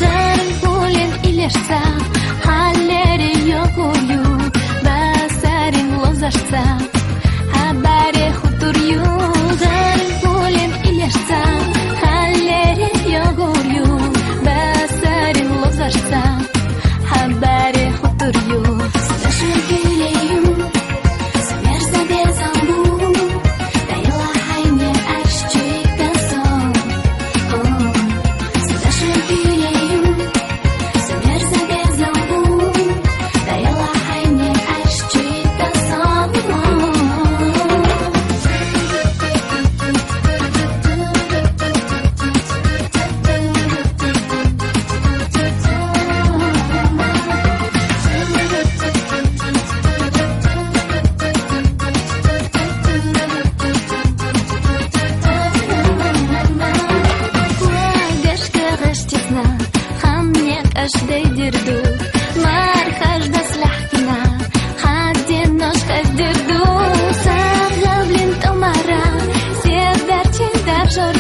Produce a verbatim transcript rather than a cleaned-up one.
Гарын хүлэн илэрсэн, халери ёгурю, басарим лозарсан, хабаре хутурю. Гарын хүлэн илэрсэн, халери ёгурю, басарим лозарсан, хабаре хутурю. Сашагилею, самер забезамбу, дайла хайне ашчитасо. Хамне кашдайдирду, мар хаждас лахкина, хадден нош хаждирду, сагавлин томара, седарчин даржор